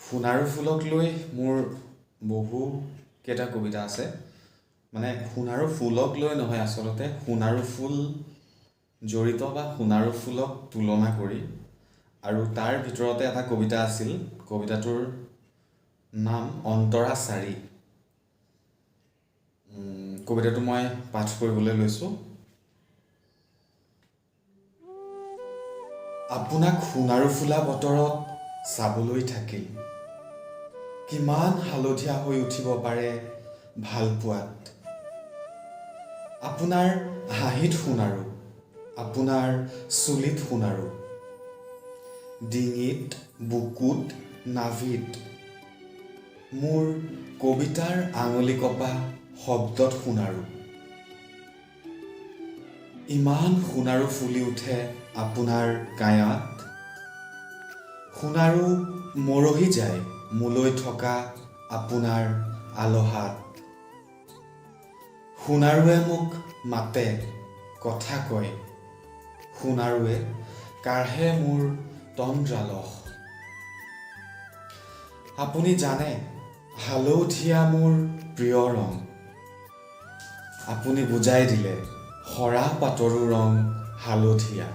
সোণাৰু ফুলক লৈ মোৰ বহুকেইটা কবিতা আছে। মানে সোণাৰু ফুলক লৈ নহয়, আচলতে সোণাৰু ফুল জড়িত বা সোণাৰু ফুলক তুলনা কৰি। আৰু তাৰ ভিতৰতে এটা কবিতা আছিল, কবিতাটোৰ নাম অন্তৰা চাৰি। কবিতাটো মই পাঠ কৰিবলৈ লৈছোঁ। আপোনাক সোণাৰু ফুলা বতৰত চাবলৈ থাকিল, কিমান হালধীয়া হৈ উঠিব পাৰে ভালপোৱাত। আপোনাৰ হাঁহিত সোণাৰু, আপোনাৰ চুলিত সোণাৰু, ডিঙিত, বুকুত, নাভিত, মোৰ কবিতাৰ আঙুলি কঁপা শব্দত সোণাৰু। ইমান সোণাৰু ফুলি উঠে আপোনাৰ কায়াত, সোণাৰু মৰহি যায় মোলৈ থকা আপোনাৰ আলহাত। সোণাৰুৱে মোক মাতে, কথা কয়, সোণাৰুৱে কাঢ়ে মোৰ তন্দ্ৰালস। আপুনি জানে হালধীয়া মোৰ প্ৰিয় ৰং, আপুনি বুজাই দিলে সৰা পাতৰো ৰং হালধীয়া।